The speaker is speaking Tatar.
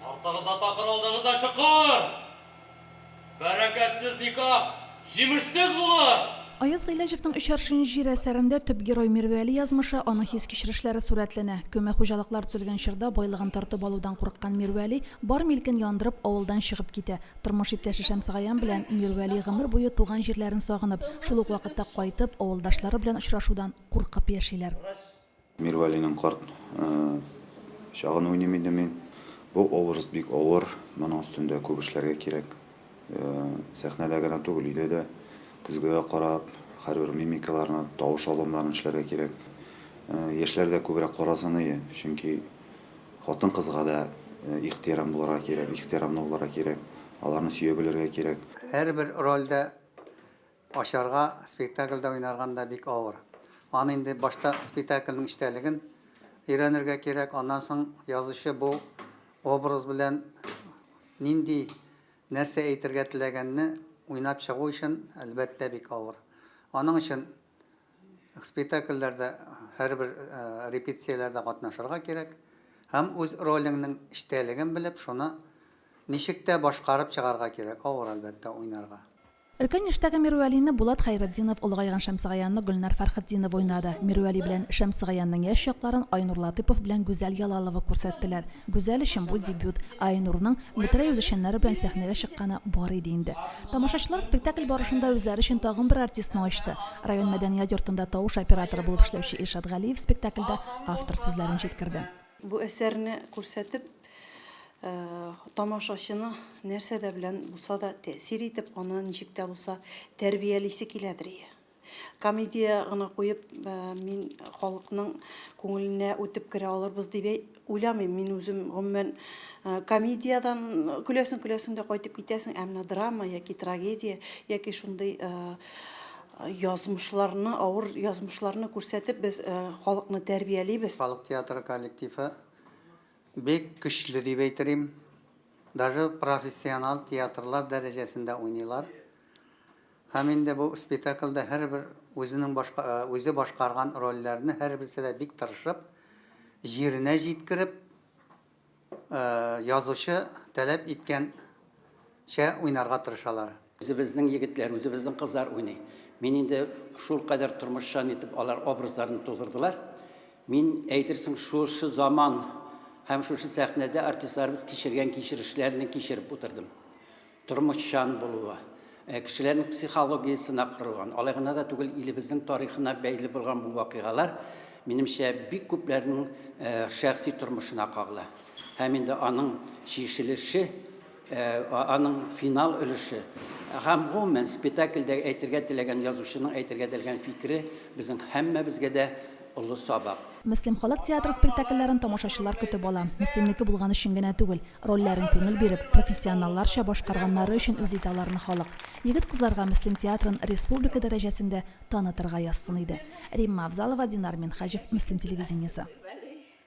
Артыгызда такыр, алдыгызда чокыр! Бәрәкәтсез никах җимешсез булыр! Аяз Гыйләҗевнең Өч аршин җир әсәрендә төп герой Мирвәли язмышы, аның хис-кичерешләре сурәтләнә. Күмәк хуҗалыклар төзелгән чорда байлыгын тартып алудан курыккан Мирвәли, бар милкен яндырып, авылдан чыгып китә. Тормыш иптәше Шәмсегаян белән Мирвәли гомер буе туган җирләрен сагынып, шул ук вакытта кайтып, авылдашлары белән очрашудан куркып яшиләр. Мирвәлинең карт чагын уйныйм инде мин. Бу образ бик авыр, моның өстендә күп эшләргә кирәк. Сәхнәдә генә түгел, өйдә дә көзгегә карап, һәрбер мимикаларны, тавыш алымнарын эшләргә кирәк. Яшьләр дә күбрәк карасын ие, чөнки хатын-кызга да ихтирам булырга кирәк, ихтирамлы булырга кирәк, аларны сөя белергә кирәк. Һәрбер рольдә Ачарга, спектакльдә уйнарган да бик авыр. Аны инде башта спектакльнең эчтәлеген өйрәнергә кирәк, аннан соң язучы бу образ белән нинди нәрсә әйтергә теләгәнне уйнап чыгу өчен, әлбәттә, бик авыр. Аның өчен спектакльләрдә һәрбер репетицияләрдә катнашырга кирәк һәм үз ролеңнең эчтәлеген белеп, шуны ничек тә башкарып чыгарга кирәк. Авыр, әлбәттә, уйнарга. Өлкән яшьтәге Мирвәлине Булат Хәйретдинов, олыгайган Шәмсегаянны Гөлнар Фәрхетдинова уйнады. Мирвәли белән Шәмсегаянның яшь чакларын Айнур Латыйпов белән Гүзәл Ялалова күрсәттеләр. Гүзәл өчен бу дебют, ә Айнурның Метрәй үзешчәннәре белән сәхнәгә чыкканы бар иде инде. Тамашачылар спектакль барышында үзләре өчен тагын бер артистны ачты. Район мәдәният йортында тавыш операторы булып эшләүче Илшат Галиев спектакльдә автор сүзләрен җиткерде. Бу әсәрне күрсәтеп, тамашачыны нәрсә дә белән булса да тәэсир итеп, аны ничек тә булса тәрбиялисе киләдер ие. Комедия гына куеп, мин халыкның күңеленә үтеп керә алырбыз дип уйламыйм. Мин үзем гомумән комедиядән көләсең, көләсең дә кайтып китәсең, ә менә драма яки трагедия яки шундый язмышларны, авыр язмышларны күрсәтеп, без халыкны тәрбиялибез. Халык театры коллективы бик көчле дип әйтер идем. Даже профессионал театрлар дәрәҗәсендә уйныйлар. Һәм инде бу спектакльдә һәрбер үзенең башка, үзе башкарган рольләрне һәрберсе дә бик тырышып, җиренә җиткереп, Язучы таләп иткәнчә уйнарга тырышалар. Үзебезнең егетләр, үзебезнең кызлар уйный. Мин инде шулкадәр тормышчан итеп алар образларны тудырдылар. Мин, әйтерсең, шушы заман һәм шушы сәхнәдә артистларыбыз кичергән кичерешләрне кичереп утырдым. тормышчан булуы, кешеләрнең психологиясенә корылган, алай гына да түгел, илебезнең тарихына бәйле булган бу вакыйгалар, минемчә, бик күпләрнең шәхси тормышына кагыла. Һәм инде аның чишелеше, аның финал өлеше һәм гомумән спектакльдә әйтергә теләгән язучының әйтергә теләгән фикере безнең һәммәбезгә дә олы сабак. Мөслим халык театры спектакльләрен тамашачылар көтеп ала. Мөслимнеке булган өчен генә түгел. Рольләрен күңел биреп, профессионалларча башкарганнары өчен үз итә аларны халык. Егет-кызларга Мөслим театрын республика дәрәҗәсендә танытырга язсын иде. Римма Авзалова, Динар Минһаҗев, Мөслим телевидениесе.